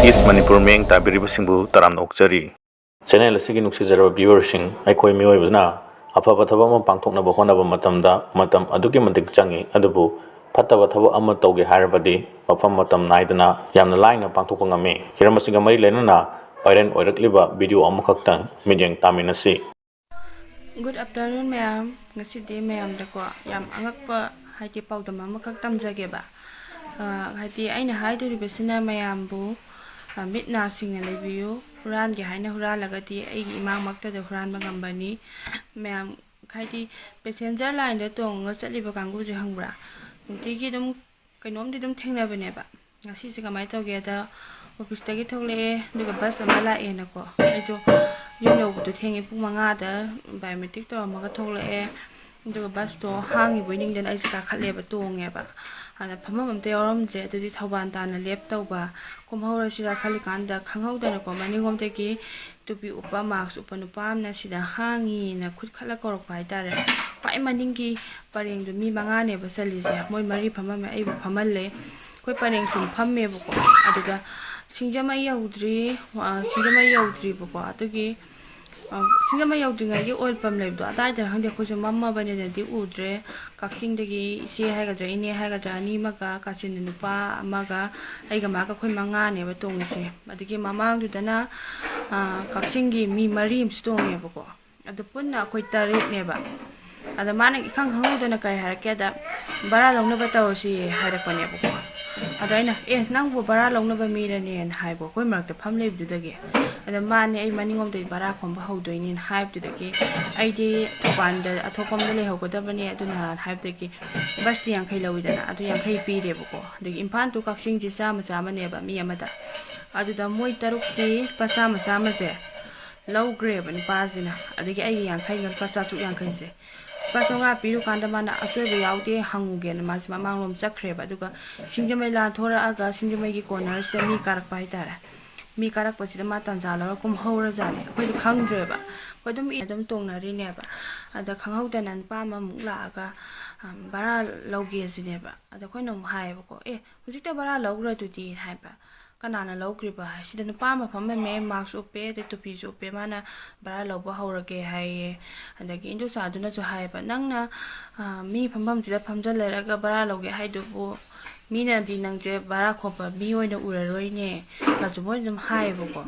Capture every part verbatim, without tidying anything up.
East Manipur ꯃꯤꯠꯌꯦꯡ ꯇꯥꯕꯤꯔꯤꯕꯁꯤꯡꯕꯨ ꯇꯔꯥꯝꯅ ꯑꯣꯛꯆꯔꯤ꯫ Channel ꯑꯁꯤꯒꯤ ꯅꯨꯡꯁꯤꯖꯔꯕ viewerꯁꯤꯡ, ꯑꯩꯈꯣꯏ ꯃꯤꯑꯣꯏꯕꯅ ꯑꯐꯕ ꯊꯕꯛ ꯑꯃ ꯄꯥꯡꯊꯣꯛꯅꯕ ꯍꯣꯠꯅꯕ ꯃꯇꯝꯗ ꯃꯇꯝ ꯑꯗꯨꯛꯀꯤ ꯃꯇꯤꯛ ꯆꯪꯏ, ꯑꯗꯨꯕꯨ ꯐꯠꯇꯕ ꯊꯕꯛ ꯑꯃ ꯇꯧꯒꯦ ꯍꯥꯏꯔꯕꯗꯤ ꯃꯐꯝ ꯃꯇꯝ ꯅꯥꯏꯗꯅ ꯌꯥꯝꯅ ꯂꯥꯏꯅ ꯄꯥꯡꯊꯣꯛꯄ ꯉꯝꯃꯤ꯫ ꯍꯤꯔꯝ ꯑꯁꯤꯒ ꯃꯔꯤ ꯂꯩꯅꯅ viral ꯑꯣꯏꯔꯛꯂꯤꯕ video ꯑꯃꯈꯛꯇꯪ ꯃꯤꯠꯌꯦꯡ ꯇꯥꯃꯤꯟꯅꯁꯤ꯫ Good afternoon ꯃꯌꯥꯝ꯫ ꯉꯁꯤꯗꯤ ꯃꯌꯥꯝꯗꯀꯣ ꯌꯥꯝ ꯑꯉꯛꯄ, ꯍꯥꯏꯗꯤ, ꯄꯥꯎꯗꯝ ꯑꯃꯈꯛ ꯇꯝꯖꯒꯦꯕ꯫ ꯑ, ꯍꯥꯏꯗꯤ, ꯑꯩꯅ ꯍꯥꯏꯗꯣꯔꯤꯕꯁꯤꯅ ꯃꯌꯥꯝꯕꯨ, ꯑ, ꯃꯤꯠ ꯅꯥ ꯁꯤꯡꯅ ꯂꯩꯕꯤꯌꯨ꯫ ꯍꯨꯔꯥꯟꯒꯦ ꯍꯥꯏꯅ ꯍꯨꯔꯥꯜꯂꯒꯗꯤ ꯑꯩꯒꯤ ꯏꯃꯥꯡꯃꯛꯇꯗ ꯍꯨꯔꯥꯟꯕ ꯉꯝꯕꯅꯤ꯫ ꯃꯌꯥꯝ, ꯍꯥꯏꯗꯤ, passenger lineꯗ ꯇꯣꯡꯉꯒ ꯆꯠꯂꯤꯕ ꯀꯥꯡꯕꯨꯁꯦ ꯈꯪꯕ꯭ꯔꯥ? ꯅꯨꯡꯇꯤꯒꯤ ꯑꯗꯨꯝ ꯀꯩꯅꯣꯝꯗꯤ ꯑꯗꯨꯝ ꯊꯦꯡꯅꯕꯅꯦꯕ꯫ ꯉꯁꯤꯁꯦ ꯀꯃꯥꯏꯅ ꯇꯧꯒꯦꯗ, officeꯇꯒꯤ ꯊꯣꯛꯂꯛꯑꯦ, ꯑꯗꯨꯒ bus ꯑꯃ ꯂꯥꯛꯑꯦꯅꯀꯣ꯫ ꯑꯩꯁꯨ ꯌꯨꯝ ꯌꯧꯕꯗꯣ ꯊꯦꯡꯉꯦ, ꯄꯨꯡ ꯃꯉꯥꯗ biometric ꯇꯧꯔꯝꯃꯒ ꯊꯣꯛꯂꯛꯑꯦ꯫ ꯑꯗꯨꯒ busꯇꯣ ꯍꯥꯡꯉꯤꯕꯣꯏ ꯅꯤꯡꯗꯅ ꯑꯩꯁꯦ ꯀꯥꯈꯠꯂꯦꯕ, ꯇꯣꯡꯉꯦꯕ꯫ ꯑꯗ ꯐꯝꯐꯝ ꯑꯝꯇ ꯌꯥꯎꯔꯝꯗ꯭ꯔꯦ꯫ ꯑꯗꯨꯗꯤ ꯊꯧꯕꯥꯜ ꯇꯥꯟꯅ ꯂꯦꯞ ꯇꯧꯕ, ꯀꯨꯝꯍꯧꯔꯁꯤꯔꯥ ꯈꯜꯂꯤꯀꯥꯟꯗ, ꯈꯪꯍꯧꯗꯅꯀꯣ, ꯃꯅꯤꯡꯂꯣꯝꯗꯒꯤ ꯇꯨꯄꯤ ꯎꯞꯄ, mask ꯎꯞꯄ ꯅꯨꯄꯥ ꯑꯃꯅ ꯁꯤꯗ "ꯍꯥꯡꯉꯤꯅ" ꯈꯨꯠ ꯈꯠꯂ ꯀꯧꯔꯛꯄ ꯍꯥꯏꯇꯥꯔꯦ꯫ ꯈ꯭ꯋꯥꯏ ꯃꯅꯤꯡꯒꯤ ꯄꯔꯦꯡꯗꯣ ꯃꯤ ꯃꯉꯥꯅꯦꯕ ꯆꯜꯂꯤꯁꯦ, ꯃꯣꯏ ꯃꯔꯤ ꯐꯝꯃꯝꯃꯦ, ꯑꯩꯕꯨ ꯐꯝꯍꯜꯂꯦ꯫ ꯑꯩꯈꯣꯏ ꯄꯔꯦꯡ ꯁꯨꯝ ꯐꯝꯃꯦꯕꯀꯣ꯫ ꯑꯗꯨꯗ ꯁꯤꯡꯖꯃꯩ ꯌꯧꯗ꯭ꯔꯤ, ꯑ, ꯁꯤꯡꯖꯃꯩ ꯌꯧꯗ꯭ꯔꯤꯕꯀꯣ꯫ ꯑꯗꯨꯒꯤ, ꯑ, ꯁꯤꯡꯖꯃꯩ ꯌꯧꯗ꯭ꯔꯤꯉꯩꯒꯤ oil pump ꯂꯩꯕꯗꯣ, ꯑꯗꯥꯏꯗ ꯈꯪꯗꯦ, ꯑꯩꯈꯣꯏꯁꯨ ꯃꯝꯃꯕꯅꯤꯅꯗꯤ ꯎꯗ꯭ꯔꯦ꯫ ꯀꯛꯆꯤꯡꯗꯒꯤ ꯏꯆꯦ ꯍꯥꯏꯒꯗ꯭ꯔꯥ, ꯏꯅꯦ ꯍꯥꯏꯒꯗ꯭ꯔꯥ, ꯑꯅꯤ ꯑꯃꯒ, ꯀꯥꯆꯤꯟꯗ ꯅꯨꯄꯥ ꯑꯃꯒ, ꯑꯩꯒ ꯃꯥꯒ, ꯑꯩꯈꯣꯏ ꯃꯉꯥꯅꯦꯕ ꯇꯣꯡꯉꯤꯁꯦ꯫ ꯑꯗꯒꯤ ꯃꯃꯥꯡꯗꯨꯗꯅ, ꯑ, ꯀꯛꯆꯤꯡꯒꯤ ꯃꯤ ꯃꯔꯤ ꯑꯃꯁꯨ ꯇꯣꯡꯉꯦꯕꯀꯣ꯫ ꯑꯗꯨ ꯄꯨꯟꯅ ꯑꯩꯈꯣꯏ ꯇꯔꯦꯠꯅꯦꯕ꯫ ꯑꯗ ꯃꯥꯅ ꯏꯈꯪ ꯈꯪꯍꯧꯗꯅ ꯀꯔꯤ ꯍꯥꯏꯔꯛꯀꯦꯗ, "ꯚꯔꯥ ꯂꯧꯅꯕ ꯇꯧꯔꯁꯤ" ꯍꯥꯏꯔꯛꯄꯅꯦꯕꯀꯣ꯫ ꯑꯗ ꯑꯩꯅ, "ꯑꯦ, ꯅꯪꯕꯨ ꯚꯔꯥ ꯂꯧꯅꯕ ꯃꯤꯔꯅꯦꯅ?" ꯍꯥꯏꯕ, ꯑꯩꯈꯣꯏ ꯃꯔꯛꯇ ꯐꯝ ꯂꯩꯕꯗꯨꯗꯒꯤ꯫ ꯑꯗ, "ꯃꯥꯅꯦ, ꯑꯩ ꯃꯅꯤꯡꯂꯣꯝꯗꯒꯤ ꯚꯔꯥ ꯈꯣꯝꯕ ꯍꯧꯗꯣꯏꯅꯦꯅ" ꯍꯥꯏꯕꯗꯨꯗꯒꯤ, "ꯑꯩꯗꯤ ꯊꯧꯕꯥꯜꯗ, ꯑꯊꯣꯛꯄꯝꯗ ꯂꯩꯍꯧꯒꯗꯕꯅꯦ, ꯑꯗꯨꯅ" ꯍꯥꯏꯕꯗꯒꯤ, busꯇꯤ ꯌꯥꯡꯈꯩ ꯂꯧꯋꯤꯗꯅ, ꯑꯗꯨ ꯌꯥꯡꯈꯩ ꯄꯤꯔꯦꯕꯀꯣ꯫ ꯑꯗꯒꯤ ꯏꯝꯐꯥꯜ to ꯀꯛꯆꯤꯡꯁꯦ ꯆꯥꯝꯃ, ꯆꯥꯝꯃꯅꯦꯕ ꯃꯤ ꯑꯃꯗ꯫ ꯑꯗꯨꯗ ꯃꯣꯏ ꯇꯔꯨꯛꯀꯤ ꯂꯨꯄꯥ ꯆꯥꯝꯃ, ꯆꯥꯝꯃꯁꯦ ꯂꯧꯈ꯭ꯔꯦꯕ ꯅꯨꯄꯥꯁꯤꯅ꯫ ꯑꯗꯒꯤ ꯑꯩꯒꯤ ꯌꯥꯡꯈꯩꯒ ꯂꯨꯄꯥ ꯆꯥꯇ꯭ꯔꯨꯛ ꯌꯥꯡꯈꯩꯁꯦ, ꯂꯨꯄꯥ ꯆꯥꯝꯃꯉꯥ ꯄꯤꯔꯨꯀꯥꯟꯗ ꯃꯥꯅ "ꯑꯆꯣꯏꯕ ꯌꯥꯎꯗꯦ, ꯍꯪꯉꯨꯒꯦꯅ" ꯃꯥꯁꯦ ꯃꯃꯥꯡꯂꯣꯝ ꯆꯠꯈ꯭ꯔꯦꯕ꯫ ꯑꯗꯨꯒ ꯁꯤꯡꯖꯃꯩ ꯂꯥꯟꯊꯣꯔꯛꯑꯒ ꯁꯤꯡꯖꯃꯩꯒꯤ cornerꯁꯤꯗ ꯃꯤ ꯀꯥꯔꯛꯄ ꯍꯥꯏꯇꯥꯔꯦ꯫ ꯃꯤ ꯀꯥꯔꯛꯄꯁꯤꯗ ꯃꯥ ꯇꯥꯟꯖꯥ ꯂꯧꯔ ꯀꯨꯝꯍꯧꯔꯖꯥꯠꯅꯦ꯫ ꯑꯩꯈꯣꯏꯗꯤ ꯈꯪꯗ꯭ꯔꯦꯕ꯫ ꯑꯩꯈꯣꯏ ꯑꯗꯨꯝ ꯏ-, ꯑꯗꯨꯝ ꯇꯣꯡꯅꯔꯤꯅꯦꯕ꯫ ꯑꯗ ꯈꯪꯍꯧꯗꯅ ꯅꯨꯄꯥ ꯑꯃꯃꯨꯛ ꯂꯥꯛꯑꯒ, ꯑꯝ, "ꯚꯔꯥ ꯂꯧꯒꯦ" ꯁꯤꯅꯦꯕ꯫ ꯑꯗ ꯑꯩꯈꯣꯏꯅ ꯑꯃꯨꯛ ꯍꯥꯏꯌꯦꯕꯀꯣ, "ꯑꯦ, ꯍꯧꯖꯤꯛꯇ ꯚꯔꯥ ꯂꯧꯈ꯭ꯔꯗꯨꯗꯤ" ꯍꯥꯏꯕ꯫ ꯀꯅꯥꯅ ꯂꯧꯈ꯭ꯔꯤꯕ ꯍꯥꯏ꯫ "ꯁꯤꯗ ꯅꯨꯄꯥ ꯑꯃ ꯐꯝꯃꯝꯃꯦ, ꯃꯥꯛꯁ ꯎꯞꯄꯦ, ꯑꯗꯩ ꯇꯨꯄꯤꯁꯨ ꯎꯞꯄꯦ, ꯃꯥꯅ ꯚꯔꯥ ꯂꯧꯕ ꯍꯧꯔꯒꯦ" ꯍꯥꯏꯌꯦ꯫ ꯑꯗꯒꯤ ꯏꯟꯗꯣꯆꯥꯗꯨꯅꯁꯨ ꯍꯥꯏꯌꯦꯕ, "ꯅꯪꯅ, ꯑ, ꯃꯤ ꯐꯝꯐꯝꯁꯤꯗ ꯐꯝꯖꯜ ꯂꯩꯔꯒ ꯚꯔꯥ ꯂꯧꯒꯦ ꯍꯥꯏꯗꯨꯕꯨ, ꯃꯤꯅꯗꯤ ꯅꯪꯁꯦ ꯚꯔꯥ ꯈꯣꯠꯄ ꯃꯤ ꯑꯣꯏꯅ ꯎꯔꯔꯣꯏꯅꯦ" ꯀꯁꯨ ꯃꯣꯏꯅ ꯑꯗꯨꯝ ꯍꯥꯏꯌꯦꯕꯀꯣ꯫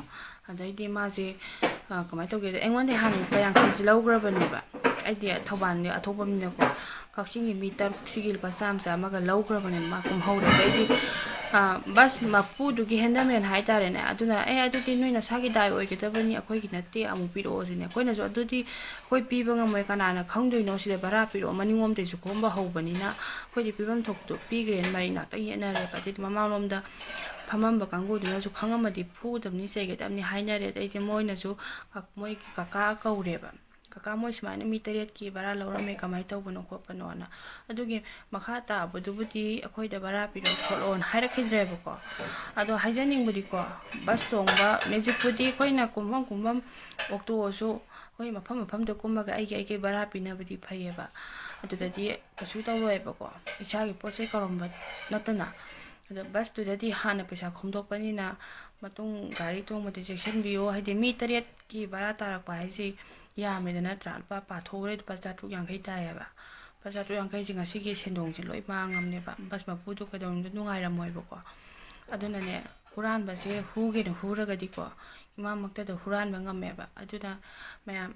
ꯑꯗꯩꯗꯤ ꯃꯥꯁꯦ, ꯑ, ꯀꯃꯥꯏꯅ ꯇꯧꯒꯦꯗ, ꯑꯩꯉꯣꯟꯗ ꯍꯥꯟꯅ ꯂꯨꯄꯥ ꯌꯥꯡꯈꯩꯁꯦ ꯂꯧꯈ꯭ꯔꯕꯅꯦꯕ꯫ ꯑꯩꯗꯤ ꯊꯧꯕꯥꯜꯗꯤ ꯑꯊꯣꯛꯄꯅꯤꯅꯀꯣ, ꯀꯛꯆꯤꯡꯒꯤ ꯃꯤ ꯇꯔꯨꯛꯁꯤꯒꯤ ꯂꯨꯄꯥ ꯆꯥꯝꯃ ꯆꯥꯝꯃꯒ ꯂꯧꯈ꯭ꯔꯕꯅꯦ ꯃꯥ ꯀꯨꯝꯍꯧꯔꯦ꯫ ꯑꯗꯩꯗꯤ, ꯑ, ꯕꯁ ꯃꯄꯨꯗꯨꯒꯤ ꯍꯦꯟꯗꯃꯦꯟ ꯍꯥꯏꯇꯥꯔꯦꯅꯦ, ꯑꯗꯨꯅ, "ꯑꯦ, ꯑꯗꯨꯗꯤ ꯅꯣꯏ ꯅꯁꯥꯒꯤ ꯗꯥꯏ ꯑꯣꯏꯒꯗꯕꯅꯤ, ꯑꯩꯈꯣꯏꯒꯤ ꯅꯠꯇꯦ, ꯑꯃꯨꯛ ꯄꯤꯔꯛꯑꯣ" ꯁꯤꯅꯦ꯫ ꯑꯩꯈꯣꯏꯅꯁꯨ, "ꯑꯗꯨꯗꯤ ꯑꯩꯈꯣꯏ ꯄꯤꯕ ꯉꯝꯃꯣꯏ, ꯀꯅꯥꯅ ꯈꯪꯗꯣꯏꯅꯣ, ꯁꯤꯗ ꯚꯔꯥ ꯄꯤꯔꯛꯑꯣ, ꯃꯅꯤꯡꯂꯣꯝꯗꯩꯁꯨ ꯈꯣꯝꯕ ꯍꯧꯕꯅꯤꯅ ꯑꯩꯈꯣꯏꯗꯤ ꯄꯤꯐꯝ ꯊꯣꯛꯄꯗꯣ ꯄꯤꯈ꯭ꯔꯦꯅ" ꯃꯔꯩ ꯉꯥꯛꯇꯪ ꯌꯦꯠꯅꯔꯦꯕ꯫ ꯑꯗꯩꯗꯤ ꯃꯃꯥꯡꯂꯣꯝꯗ ꯐꯝꯃꯝꯕ ꯀꯥꯡꯕꯨꯗꯨꯅꯁꯨ ꯈꯪꯉꯝꯃꯗꯤ ꯐꯨꯒꯗꯕꯅꯤ, ꯆꯩꯒꯗꯕꯅꯤ ꯍꯥꯏꯅꯔꯦ꯫ ꯑꯗꯩꯗꯤ ꯃꯣꯏꯅꯁꯨ, ꯑ, ꯃꯣꯏꯒꯤ ꯀꯀꯥ ꯀꯧꯔꯦꯕ꯫ "ꯀꯀꯥ, ꯃꯣꯏ ꯁꯨꯃꯥꯏꯅ ꯃꯤ ꯇꯔꯦꯠꯀꯤ ꯚꯔꯥ ꯂꯧꯔꯝꯃꯦ, ꯀꯃꯥꯏꯅ ꯇꯧꯕꯅꯣ ꯈꯣꯠꯄꯅꯣꯅ"꯫ ꯑꯗꯨꯒꯤ ꯃꯈꯥ ꯇꯥꯕꯗꯨꯕꯨꯗꯤ ꯑꯩꯈꯣꯏꯗ ꯚꯔꯥ ꯄꯤꯔꯛꯑꯣ ꯈꯣꯠꯂꯣꯅ ꯍꯥꯏꯔꯛꯈꯤꯗ꯭ꯔꯦꯕꯀꯣ꯫ ꯑꯗꯣ ꯍꯥꯏꯖꯅꯤꯡꯕꯗꯤꯀꯣ, ꯕꯁ ꯇꯣꯡꯕ, ꯃꯦꯖꯤꯛꯄꯨꯗꯤ ꯑꯩꯈꯣꯏꯅ ꯀꯨꯝꯐꯝ ꯀꯨꯝꯐꯝ, ꯑꯣꯛꯇꯣꯁꯨ ꯑꯩꯈꯣꯏ ꯃꯐꯝ ꯃꯐꯝꯗ ꯀꯨꯝꯃꯒ ꯑꯩꯒꯤ ꯑꯩꯒꯤ ꯚꯔꯥ ꯄꯤꯅꯕꯗꯤ ꯐꯩꯌꯦꯕ꯫ ꯑꯗꯨꯗꯗꯤ ꯀꯩꯁꯨ ꯇꯧꯔꯣꯏꯕꯀꯣ, ꯏꯁꯥꯒꯤ ꯄꯣꯠ ꯆꯩ ꯀꯧꯔꯝꯕ ꯅꯠꯇꯅ꯫ ꯑꯗꯣ ꯕꯁꯇꯨꯗꯗꯤ ꯍꯥꯟꯅ ꯄꯩꯁꯥ ꯈꯣꯝꯗꯣꯛꯄꯅꯤꯅ, ꯃꯇꯨꯡ ꯒꯥꯔꯤ ꯇꯣꯡꯕꯗ ꯆꯦꯛꯁꯤꯟꯕꯤꯌꯣ꯫ ꯍꯥꯏꯗꯤ ꯃꯤ ꯇꯔꯦꯠꯀꯤ ꯚꯔꯥ ꯇꯥꯔꯛꯄ ꯍꯥꯏꯁꯤ ꯌꯥꯝꯃꯦꯗ, ꯅꯠꯇ꯭ꯔꯥ? ꯂꯨꯄꯥ ꯄꯥꯊꯣꯛꯎꯔꯦ, ꯂꯨꯄꯥ ꯆꯥꯇ꯭ꯔꯨꯛ ꯌꯥꯡꯈꯩ ꯇꯥꯏꯌꯦꯕ꯫ ꯂꯨꯄꯥ ꯆꯥꯇ꯭ꯔꯨꯛ ꯌꯥꯡꯈꯩꯁꯦ ꯉꯁꯤꯒꯤ ꯁꯦꯟꯗꯣꯡꯁꯦ ꯂꯣꯏ ꯃꯥꯡꯉꯝꯅꯦꯕ꯫ ꯕꯁ ꯃꯄꯨꯗꯣ ꯀꯩꯗꯧꯅꯨꯡꯗ ꯅꯨꯡꯉꯥꯏꯔꯝꯃꯣꯏꯕꯀꯣ꯫ ꯑꯗꯨꯅꯅꯦ, ꯍꯨꯔꯥꯟꯕꯁꯦ ꯍꯨꯒꯦꯅ ꯍꯨꯔꯒꯗꯤꯀꯣ, ꯏꯃꯥꯃꯛꯇꯗ ꯍꯨꯔꯥꯟꯕ ꯉꯝꯃꯦꯕ꯫ ꯑꯗꯨꯅ ꯃꯌꯥꯝ,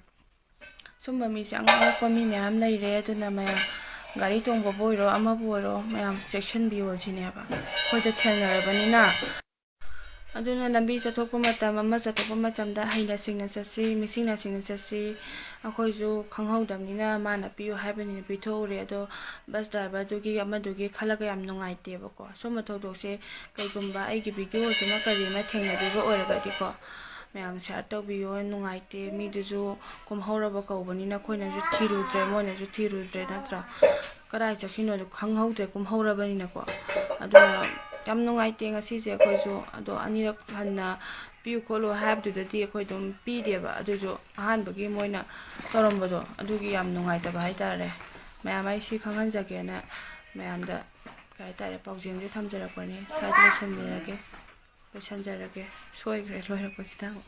ꯁꯨꯝꯕ ꯃꯤꯁꯦ ꯑꯉꯛꯄ ꯃꯤ ꯃꯌꯥꯝ ꯂꯩꯔꯦ꯫ ꯑꯗꯨꯅ ꯃꯌꯥꯝ, ꯒꯥꯔꯤ ꯇꯣꯡꯕꯕꯨ ꯑꯣꯏꯔꯣ, ꯑꯃꯕꯨ ꯑꯣꯏꯔꯣ, ꯃꯌꯥꯝ ꯆꯦꯛꯁꯤꯟꯕꯤꯌꯣ ꯁꯤꯅꯦꯕ, ꯑꯩꯈꯣꯏꯗ ꯊꯦꯡꯅꯔꯕꯅꯤꯅ꯫ ꯑꯗꯨꯅ ꯂꯝꯕꯤ ꯆꯠꯊꯣꯛꯄ ꯃꯇꯝ, ꯑꯃ ꯆꯠꯊꯣꯛꯄ ꯃꯇꯝꯗ ꯍꯩꯅ ꯁꯤꯡꯅ ꯆꯠꯁꯤ, ꯃꯤꯁꯤꯡꯅ ꯁꯤꯡꯅ ꯆꯠꯁꯤ꯫ ꯑꯩꯈꯣꯏꯁꯨ ꯈꯪꯍꯧꯗꯕꯅꯤꯅ ꯃꯥꯅ ꯄꯤꯌꯨ ꯍꯥꯏꯕꯅꯤꯅ ꯄꯤꯊꯣꯛꯎꯔꯦ꯫ ꯑꯗꯣ ꯕꯁ ꯗ꯭ꯔꯥꯏꯚꯔꯗꯨꯒꯤ ꯑꯃꯗꯨꯒꯤ ꯈꯜꯂꯒ ꯌꯥꯝ ꯅꯨꯡꯉꯥꯏꯇꯦꯕꯀꯣ꯫ ꯁꯨꯝꯕ ꯊꯧꯗꯣꯛꯁꯦ ꯀꯩꯒꯨꯝꯕ ꯑꯩꯒꯤ ꯚꯤꯗꯤꯑꯣꯁꯤꯃ ꯀꯔꯤ ꯑꯃ ꯊꯦꯡꯅꯕꯤꯕ ꯑꯣꯏꯔꯒꯗꯤꯀꯣ, ꯃꯌꯥꯝ ꯁꯤꯌꯥꯔ ꯇꯧꯕꯤꯌꯣ꯫ ꯅꯨꯡꯉꯥꯏꯇꯦ, ꯃꯤꯗꯨꯁꯨ ꯀꯨꯝꯍꯧꯔꯕ ꯀꯧꯕꯅꯤꯅ ꯑꯩꯈꯣꯏꯅꯁꯨ ꯊꯤꯔꯨꯗ꯭ꯔꯦ, ꯃꯣꯏꯅꯁꯨ ꯊꯤꯔꯨꯗ꯭ꯔꯦ, ꯅꯠꯇ꯭ꯔꯥ? ꯀꯗꯥꯏ ꯆꯠꯈꯤꯅꯣꯗꯣ ꯈꯪꯍꯧꯗ꯭ꯔꯦ, ꯀꯨꯝꯍꯧꯔꯕꯅꯤꯅꯀꯣ꯫ ꯑꯗꯨꯅ ꯌꯥꯝ ꯅꯨꯡꯉꯥꯏꯇꯦ ꯉꯁꯤꯁꯦ꯫ ꯑꯩꯈꯣꯏꯁꯨ ꯑꯗꯣ ꯑꯅꯤꯔꯛ ꯍꯟꯅ ꯄꯤꯌꯨ ꯈꯣꯠꯂꯨ ꯍꯥꯏꯕꯗꯨꯗꯗꯤ ꯑꯩꯈꯣꯏ ꯑꯗꯨꯝ ꯄꯤꯗꯦꯕ꯫ ꯑꯗꯨꯁꯨ ꯑꯍꯥꯟꯕꯒꯤ ꯃꯣꯏꯅ ꯇꯧꯔꯝꯕꯗꯣ, ꯑꯗꯨꯒꯤ ꯌꯥꯝ ꯅꯨꯡꯉꯥꯏꯇꯕ ꯍꯥꯏꯇꯥꯔꯦ꯫ ꯃꯌꯥꯝ ꯑꯩ ꯁꯤ ꯈꯪꯍꯟꯖꯒꯦꯅ ꯃꯌꯥꯝꯗ, ꯀꯩ ꯍꯥꯏꯇꯥꯔꯦ, ꯄꯥꯎꯖꯦꯜꯁꯦ ꯊꯝꯖꯔꯛꯄꯅꯦ꯫ ꯁ꯭ꯋꯥꯏꯗ ꯂꯣꯏꯁꯤꯟꯕꯤꯔꯒꯦ꯫ ꯂꯣꯏꯁꯟꯖꯔꯒꯦ꯫ ꯁꯣꯏꯈ꯭ꯔꯦ ꯂꯣꯏꯔꯛꯄꯁꯤꯗ ꯑꯃꯨꯛ꯫